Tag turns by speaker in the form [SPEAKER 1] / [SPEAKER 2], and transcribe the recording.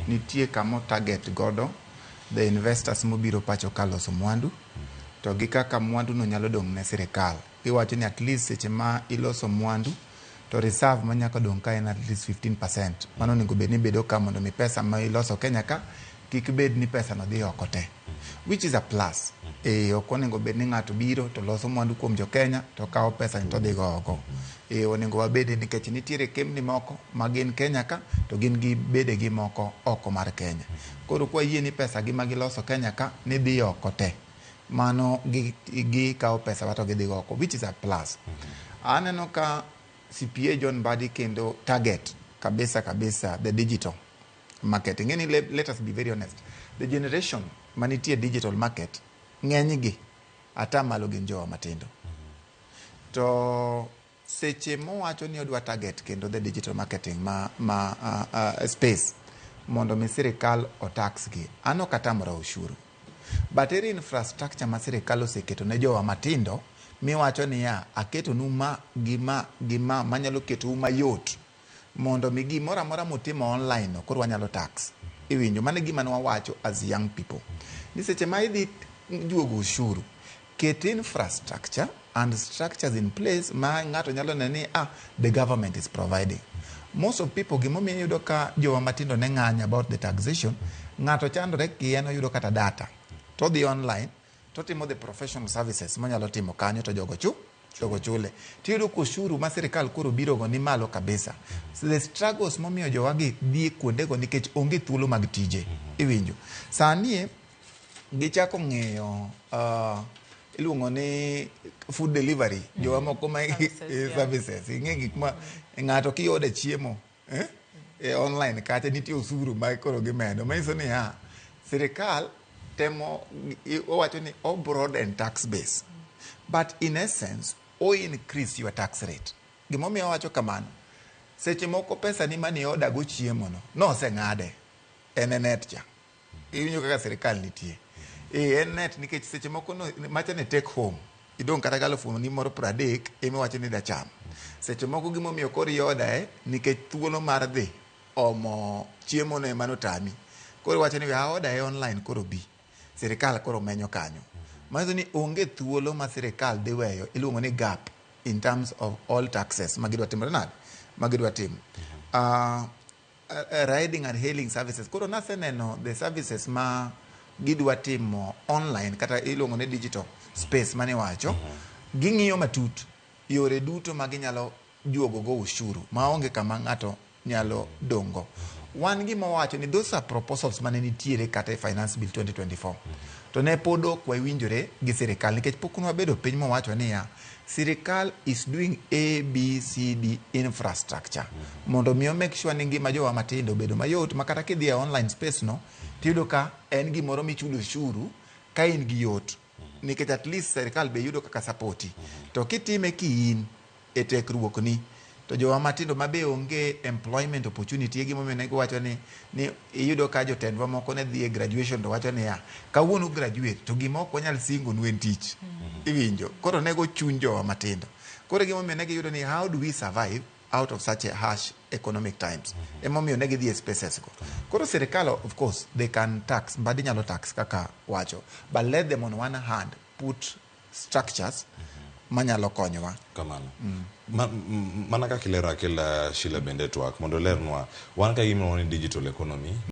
[SPEAKER 1] Nitie kama target godo the investors mobiro pacho ka loso mwandu to gi kaka mwandu no nyalo dong' ne sirikal. Giwacho ni at least seche ma iloso mwandu to reserve ma nyaka dong' ka en at least 15%. Mano onego bed ni bedo ka mondo mi pesa ma iloso Kenya ka kik bed ni pesa no dhi oko te. Which is a plus. Ok onego bed ni ng'ato biro to loso mwandu kuom jo Kenya to kawo pesa ni to dhi go oko. Onego wabed nikech nitiere kembni moko ma gin Kenya ka to gin gi bede gi moko oko mar Kenya. Koro kwayie ni pesa gi ma giloso Kenya ka ni dhi oko te. Mano gi kawo pesa wa to gidhi go oko, which is a plus. Aneno ka CPA John Mbadi kendo target kabisa kabisa the digital market. Ing'eni let us be very honest. The generation manitie digital market ng'eny gi atamalo gin jowa matindo. To seche mowacho ni odwa target kendo the digital marketing ma space mondo mi sirikal otax gi, an ok atamora ushuru. But ere infrastructure ma sirikal oseketo ne jowa matindo miwacho niya, aketonu ma gi ma gi ma manyalo ketou mayot mondo mi gimoro amora mutimo online no koro wanyalo tax. Iwinjo, mano e gima ne wawacho as young people. Ni seche ma idhi juogo ushuru, ket infrastructure and structures in place ma ng'ato nyalo neno ni the government is providing. Most of people, gimomiyo iyudo ka jowa matindo ne ng'anyo about the taxation, ng'ato chandore ki en oyudo kata data to odhi online totimo the professional services monyalo timo kanyo to jogo chule. Tiyudo ka ushuru ma sirikal koro biro go ni malo kabisa. So the struggles momiyo jowagi dhi kuondego nikech onge thuolo mag tije. Iwinjo. Sani gichako ng'iyo iluongo ni food delivery, jowa moko ma
[SPEAKER 2] Services, yeah.
[SPEAKER 1] Services ing'e gik ma ng'ato kiyude chiemo e online kacha nitie osuru ma koro gimedo manyiso niya sirikal temo owacho ni o broaden tax base, but in essence o increase your tax rate. Gimomiyo owacho kamano, seche moko pesa ni mani oda go chiemo no noseng'ade en e net cha. Iwinjo kaka sirikal nitie en net nikech seche moko no, macha ne take home idong' kata galufu ni moro 30 emiwacho ni dacham. Seche moko gimomiyo koro ioda e nikech thuolo mar dhi omo chiemo no ema notami, koro iwacho ni we aoda e online, koro bi sirikal koro menyo kanyo. Manyiso ni onge thuolo ma sirikal dhi weyo iluongo ni gap in terms of all taxes ma gidwa timore nade ma gidwa timo. Riding and hailing services, koro naseneno the services ma gidwa timo online kata iluongo ni digital space maniwacho, ging'iyo matut yore duto ma ginyalo juogo go ushuru maonge kama ng'ato nyalo dongo. Wan gima wawacho ni those are proposals mane nitiere kata e Finance Bill 2024 to ne pod ok wawinjore gi sirikal nikech pok nwabedo piny mowacho niya sirikal is doing A, B, C, D infrastructure mondo mi make sure ni ngima jowa matindo obedo mayot ma kata kidhi e online space no tiyudo ka en gimoro michulo ushuru ka in gi yot nikech at least sirikal be yudo kaka sapoti. To kitime kiin e tekruok ni to jowa matindo ma be onge employment opportunity e gimomiyo ne giwacho ni iyudo ka jotendwa moko ne dhi e graduation to wacho niya, kawuono graduate to gima ok wanyal singonu en tich. Iwinjo, koro nego chuny jowa matindo. Koro gimomiyo ne giyudo ni how do we survive out of such a harsh economic times, emomiyo ne gidhi e spaces go. Koro sirikal, of course they can tax, Mbadi nyalo tax kaka wacho, but let them on one hand put structures manyalo konyowa.
[SPEAKER 3] Kamano. Mana kaka ilero, Akela Sheila bende twak mondo olernwa wan ka gimiluongo ni digital economy.